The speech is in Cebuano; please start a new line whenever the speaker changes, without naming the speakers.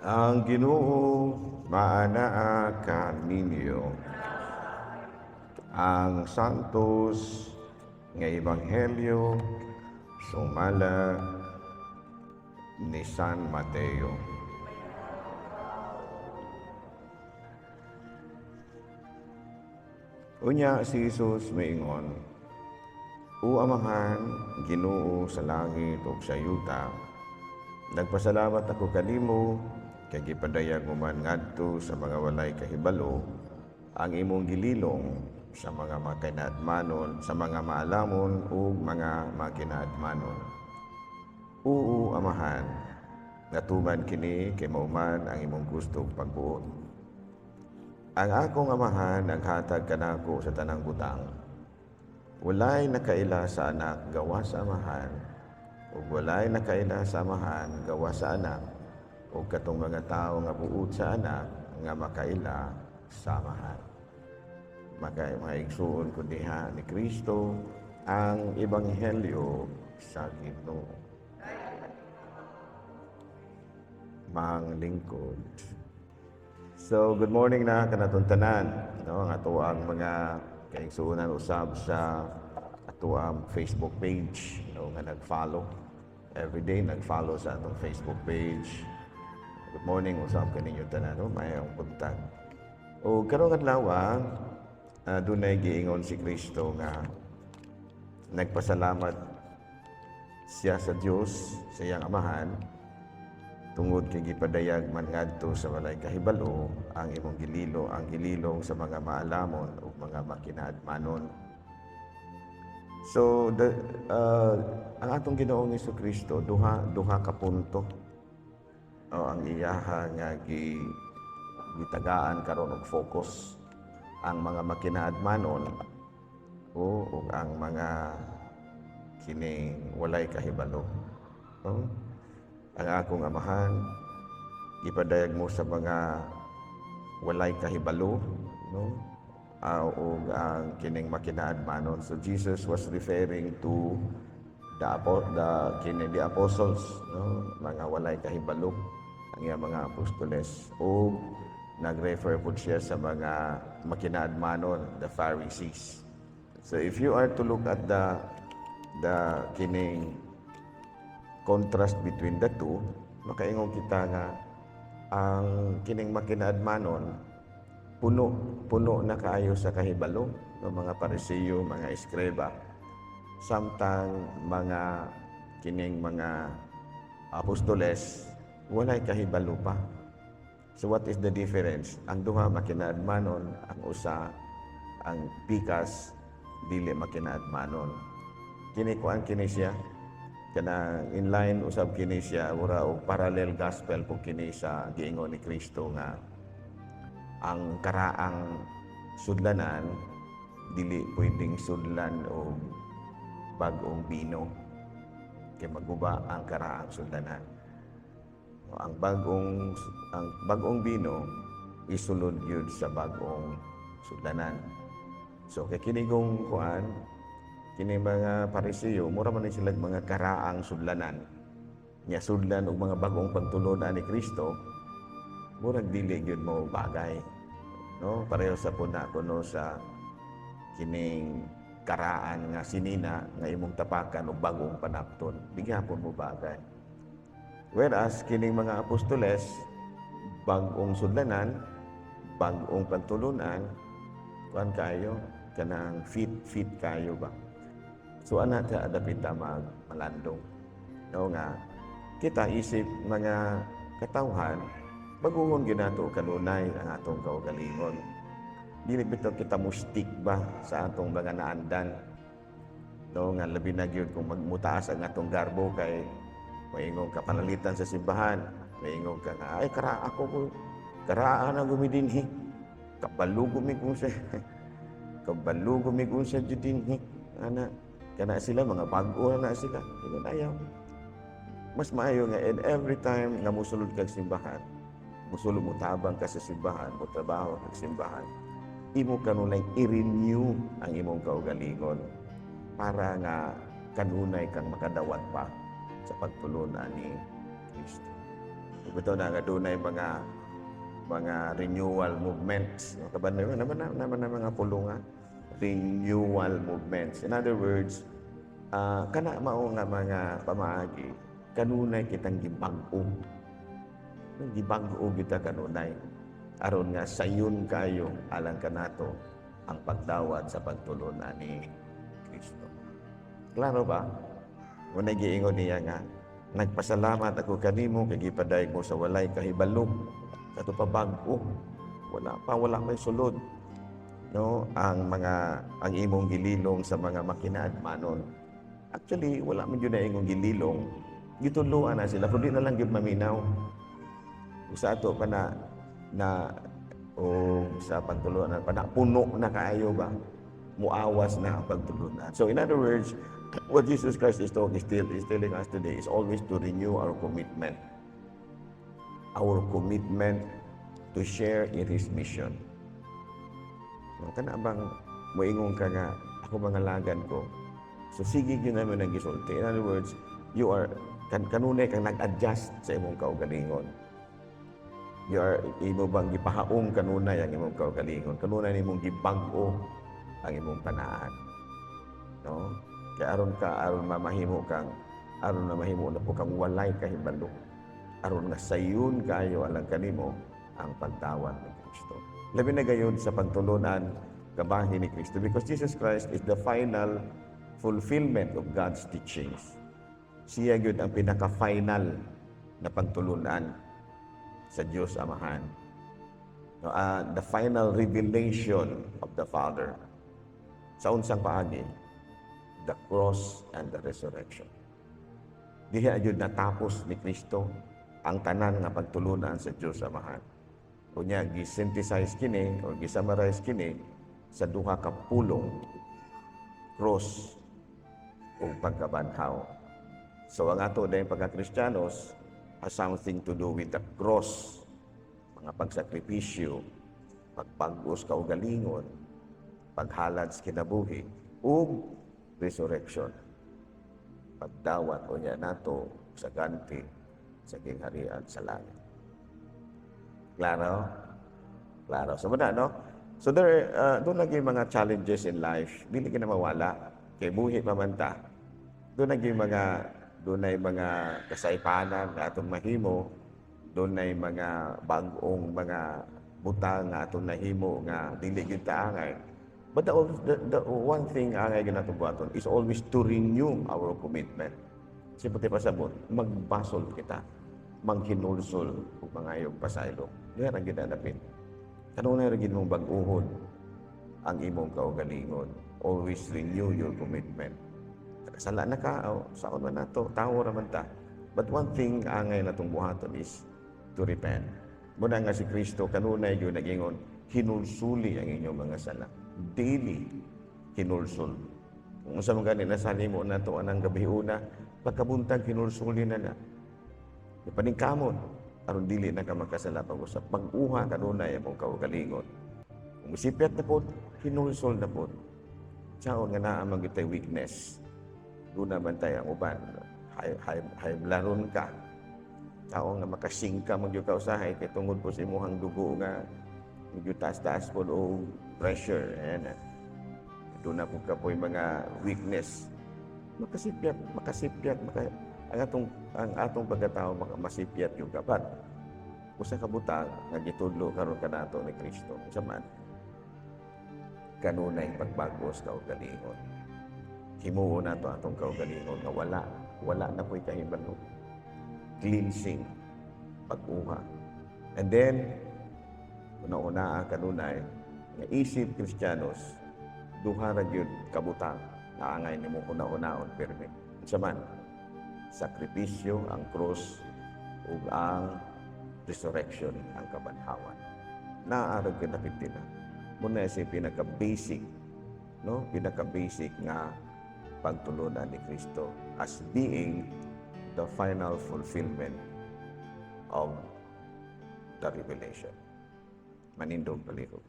Ang Ginoo maanaa kaninyo. Ang Santos nga Ebanghelyo sumala ni San Mateo. Unya si Jesus miingon, "O Amahan, Ginoo sa langit ug sa yuta, nagpasalamat ako kanimo kay gipadayag mo man ngadto sa mga walay kahibalo ang imong gililong sa mga makinaadmanon, sa mga maalamon ug mga makinaadmanon. Oo, Amahan, natuman kini kay mauman ang imong gusto ug pagbuot. Ang akong Amahan naghatag kanako sa tanang butang. Walay nakaila sa Anak gawas sa Amahan, ug walay nakaila sa Amahan gawas sa Anak, ug katong mga tawo nga buot sa Anak nga makaila sa Amahan." Mga igsuon ko diha ni Kristo, ang Ebanghelyo sa Ginoo. Mang lingkod. So, good morning na kanatong tanan, no? Ang atoang mga kaigsuonan usab sa atoang Facebook page, no, nga nag-follow. Every day nag-follow sa atong Facebook page. Good morning usab kaninyo tanan, no? Mayong buntag. O karong adlaw, dunay giingon si Kristo nga nagpasalamat siya sa Dios, sa iyang Amahan, tungod kay gipadayag man ngadto sa walay kahibalo ang imong gililo, ang gililong sa mga maalamon ug mga makinaadmanon. So ang atong Ginoong Hesukristo, duha ka punto o ang iyaha nga gitagaan karon og focus, ang mga makinaadmanon o ug ang mga kining walay kahibalo. No? Ang akong Amahan, gipadayag mo sa mga walay kahibalo, no? Ug ang kining makinaadmanon. So Jesus was referring to the apostles, no? Mga walay kahibalo ang iyang mga apostoles, ug nag-refer po siya sa mga makinaadmanon, the Pharisees. So if you are to look at the kining contrast between the two, makaingon kita nga ang kining makinaadmanon puno na kaayo sa kahibalo ng mga Pariseo, mga eskriba, samtang mga kining mga apostoles walay kahibalo pa. So what is the difference? Ang duha makinaadmanon, ang usa, ang pikas, dili makinaadmanon. Kini kuan kini siya, kana inline usab kini siya, mura og parallel gospel po kini sa giingon ni Kristo nga ang karaang sudlanan dili pwedeng sudlan og bag-ong bino kay maguba ang karaang sudlanan. Ang bag-ong bino isulod gyud sa bag-ong sudlanan. So kay kini kung kuan kini mga Pariseo, mura man ni sila mga karaang sudlanan. Nya sudlan og mga bag-ong pagtulunan ni Kristo, murag dili gyud mo bagay. No, pareho sa puna kuno sa kining karaan nga sinina nga imong tapakan og bagong panapton, di gihapon mo bagay. Whereas kining mga apostoles, bag-ong sudlanan, bag-ong pagtulunan, kuan kayo, kanang fit kayo ba. So ana ta adapit ta mag malandong. No nga kita isip mga katawhan, baguhon ginato kanunay ang atong kaugalingon. Dili bitaw kita mustik ba sa atong mga naandan. No nga labi na gyud kung magmutaas ang atong garbo kay maingon ka panalitan sa simbahan, maingon ka nga, "Ay, kara ako ko, karaan ang gumidinhi. Kabalo gumi kung sa, kabalo gumi kung sa judinhi." Ana, kana sila, mga bag-o na sila. Ingon ayaw. Mas maayo nga, and every time nga musulod kag simbahan, musulod mo tabang ka sa simbahan, mo trabaho kag simbahan, imo kanunay i-renew ang imong kaugalingon para nga kanunay kang makadawat pa sa pagtulunan ni Kristo. Bitaw na nga dunay mga renewal movements. No, kabalo naman na naman na mga pulong nga renewal movements. In other words, kana mao nga mga pamaagi, kanunay kitang gibag-o. Gibag-o kita kanunay aron nga sayon kayo alang kanato ang pagdawat sa pagtulunan ni Kristo. Klaro ba? Muna giingon niya nga, "Nagpasalamat ako kanimo kay gipadayag mo sa walay kahibalo." Kato pa bag-o. Wala pa, wala may sulod. No, ang imong gililong sa mga makinaadmanon. Actually, wala man jud na ingong gililong. Gitudloan na sila, pero di na lang gyud maminaw. Ug sa ato pa na na o sa pagtulunan pa na puno na kaayo ba, muawas na ang pagtulunan. So in other words, what Jesus Christ is talking still is telling us today is always to renew our commitment. Our commitment to share in His mission. No, kana bang moingon ka nga ako mangalagan ko. So sige gyud naman ang gisulti. In other words, you are kanunay kang nag-adjust sa imong kaugalingon. You are imo bang gipahaom kanunay ang imong kaugalingon. Kanunay nimong gibag-o ang imong panaan. No? Kaya aron na mahimo na po kang walay kahibalo. Aron nga sayon kaayo alang kanimo ang pagdawat ni Kristo. Labi na gayud sa pagtulunan kabahin ni Kristo because Jesus Christ is the final fulfillment of God's teachings. Siya gyud ang pinaka-final na pagtulunan sa Diyos Amahan. No, the final revelation of the Father. Sa unsang paagi? The cross and the resurrection. Diha jud natapos ni Kristo ang tanan nga pagtulunan sa Diyos Amahan. Unya gi-synthesize kini or gi-summarize kini sa duha ka pulong, cross ug pagkabanhaw. So ang ato dayong pagka-Kristiyanos has something to do with the cross, mga pagsakripisyo, pagbag-os kaugalingon, paghalad sa kinabuhi, ug resurrection. Pagdawat unya nato sa ganti sa gingharian sa langit. Klaro? Klaro. So, muna, no? So, doon lagi mga challenges in life. Dili ka na mawala. Kay buhi pa man ta. Doon ay mga kasaypanan nga atong mahimo. Doon ay mga bag-ong mga butang nga atong nahimo nga dili gyud ta angay. But the one thing angay gyud natong buhaton is always to renew our commitment. Siyempre pasabot, magbasol kita, maghinulsol ug mangayog pasaylo. Diha ra gyud hanapin. Kanunay ra gyud mong bag-uhon ang imong kaugalingon. Always renew your commitment. Sala na ka, o saon man nato, tawo ra man ta. But one thing angay natong buhaton is to repent. Muna nga si Kristo kanunay gyud nagingon, "Hinulsuli ang inyong mga sala." Daily hinulsul. Kung unsa man gani nasali mo nato anang gabi una, pagkabuntag hinulsuli na na. Ipaningkamot aron dili na ka magkasala pag-usap. Pag-uha kanunay among kaugalingon. Kung misipyat na pod, hinulsol na pod. Saon nga naa man gyud tay weakness. Doon naman tayo ang uban. High blood ka. Tao nga makasingka man gyud ka usahay kay tungod po sa imong dugo nga medyo taas-taas po o pressure. Ayan. Doon na po ka po yung mga weakness. Makasipyat, makasipyat, ang atong pagkatao masipyat yung kapat. Usa ka butang nga gitudlo karon kanato ni Kristo. Unsa man? Kanunay pagbag-os kaugalingon. Himuon nato atong kaugalingon nga wala na po'y kahibalo. Cleansing, pag-uha. And then, una-una ang kanunay, nga isip Kristiyanos, duha ra gyud kabutang na angay nimo huna-hunaon pirmi. Unsa man? Sakripisyo, ang krus, ug ang resurrection, ang kabanhawan. Naa ra gyud napintina. Muna si pinaka-basic, no? Pinaka-basic nga pagtulunan ni Kristo as being the final fulfillment of the revelation. Manindog palihog.